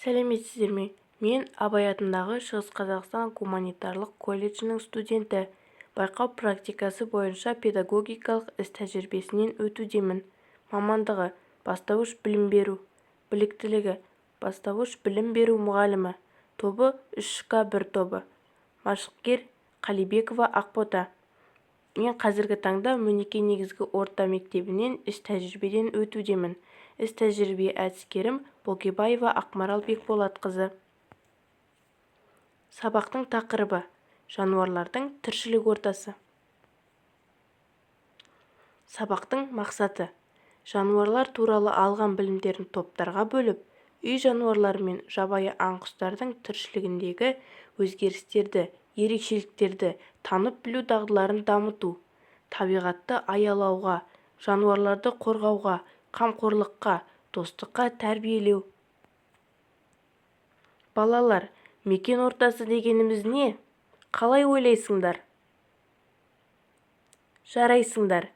Сәлеметсіздер ме? Мен Абай атындағы Шығыс Қазақстан гуманитарлық колледжінің студенті. Байқау практикасы бойынша педагогикалық іс-тәжірибесінен өтудемін. Мамандығы: бастауыш білім беру. Біліктілігі: бастауыш білім беру мұғалімі. Тобы үш к бір тобы. Машықкер Қалибекова Ақбота. Мен қазіргі таңда Мөнеке негізгі орта мектебінен іс-тәжірибеден өтудемін. Іс-тәжірибе әдіскерім Болкебаева Ақмарал Бекболатқызы. Сабақтың тақырыбы: Жануарлардың тіршілік ортасы. Сабақтың мақсаты: Жануарлар туралы алған білімдерін топтарға бөліп, үй жануарлары мен жабайы аң-құстардың тіршілігіндегі өзгерістерді, ерекшеліктерді танып-білу дағдыларын дамыту, табиғатты аялауға, жануарларды қорғауға, қамқорлыққа, достыққа тәрбиелеу. Балалар, мекен ортасы дегеніміз не? Қалай ойлайсыңдар? Жарайсыңдар!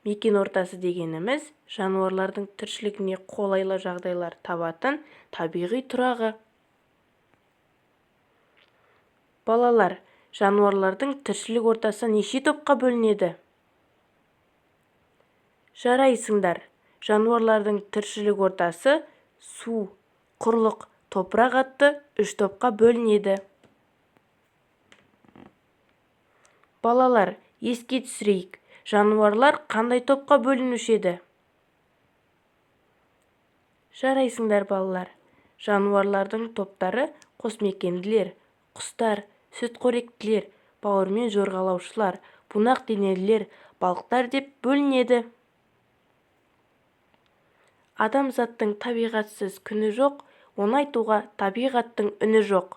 Мекен ортасы дегеніміз жануарлардың тіршілігіне қолайлы жағдайлар табатын табиғи тұрағы. Балалар, жануарлардың тіршілік ортасы неше топқа бөлінеді? Жарайсыңдар! Жануарлардың тіршілік ортасы су, құрлық, топырақ атты үш топқа бөлінеді. Балалар, еске түсірейік, жануарлар қандай топқа бөлінуші еді? Жарайсыңдар, балалар! Жануарлардың топтары қосмекенділер, құстар, сүтқоректілер, бауырмен жорғалаушылар, бунақ денелілер, балықтар деп бөлінеді. Адамзаттың табиғатсыз күні жоқ, Оны айтуға табиғаттың үні жоқ.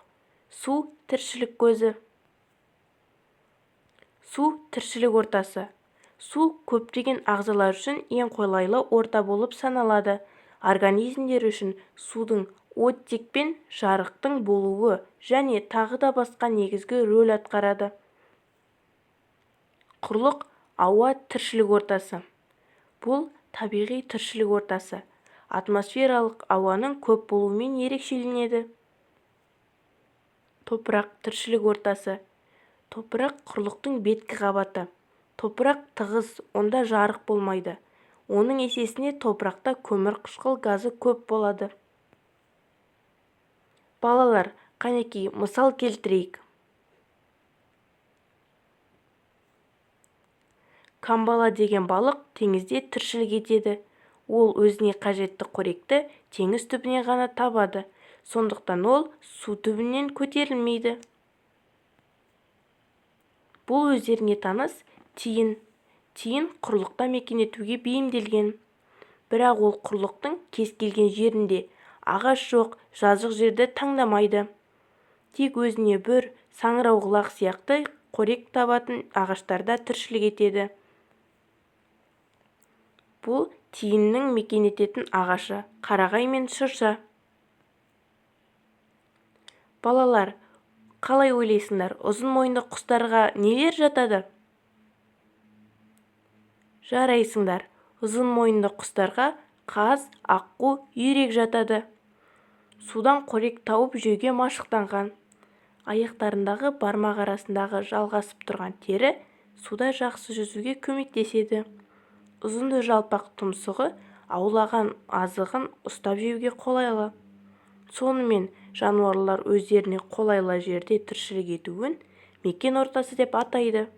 Су тіршілік көзі. Су тіршілік ортасы. Су көптеген ағзалар үшін ең қолайлы орта болып саналады. Организмдер үшін судың оттек пен жарықтың болуы және тағы да басқа негізгі рөл атқарады. Құрлық ауа тіршілік ортасы. Бұл табиғи тіршілік ортасы атмосфералық ауаның көп болуымен ерекшеленеді. Топырақ тіршілік ортасы. Топырақ құрлықтың беткі қабаты. Топырақ тығыз, онда жарық болмайды. Оның есесіне топырақта көмірқышқыл газы көп болады. Балалар, қанекей, мысал келтірейік. Камбала деген балық теңізде тіршілік етеді. Ол өзіне қажетті қоректі теңіз түбінен ғана табады. Сондықтан ол су түбінен көтерілмейді. Бұл өздеріңе таныс тиін. Тиін құрлықта мекен етуге бейімделген. Бірақ ол құрлықтың кез келген жерінде, ағаш жоқ, жазық жерді таңдамайды. Тек өзіне бүр, саңырауқұлақ сияқты қорек табатын ағаштарда тіршілік етеді. Бұл тиіннің мекен ететін ағашы қарағай мен шырша. Балалар, қалай ойлайсыңдар, ұзын мойынды құстарға нелер жатады? Жарайсыңдар! Ұзын мойынды құстарға қаз, аққу, үйрек жатады. Судан қорек тауып жеуге машықтанған. Аяқтарындағы бармақ арасындағы жалғасып тұрған тері суда жақсы жүзуге көмектеседі. Ұзынды жалпақ тұмсығы аулаған азығын ұстап жеуге қолайлы. Сонымен, жануарлар өздеріне қолайлы жерде тіршілік етуін мекен ортасы деп атайды.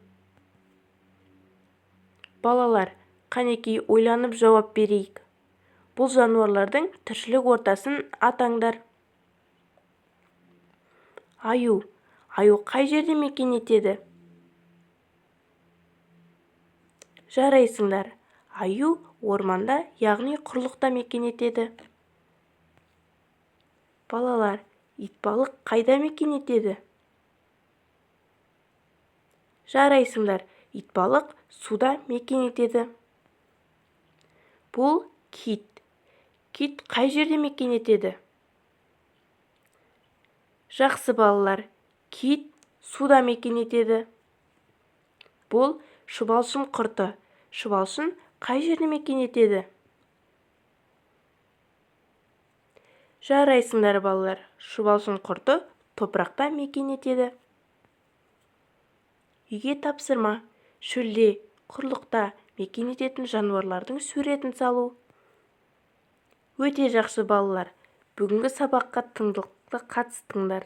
Балалар, қанекей ойланып жауап берейік. Бұл жануарлардың тіршілік ортасын атаңдар. Аю. Аю қай жерде мекен етеді? Жарайсыңдар! Аю орманда, яғни құрлықта мекен етеді. Балалар, итбалық қайда мекен етеді? Жарайсыңдар, итбалық суда мекен етеді. Бұл кит. Кит қай жерде мекен етеді? Жақсы, балалар, кит суда мекен етеді. Бұл шұбалшын құрты. Шұбалшын қай жерде мекен етеді? Жарайсыңдар, балалар! Шұбалшын құрты топырақта мекен етеді. Үйге тапсырма: шөлде, құрлықта мекен ететін жануарлардың суретін салу. Өте жақсы, балалар! Бүгінгі сабаққа тыңғылықты қатыстыңдар.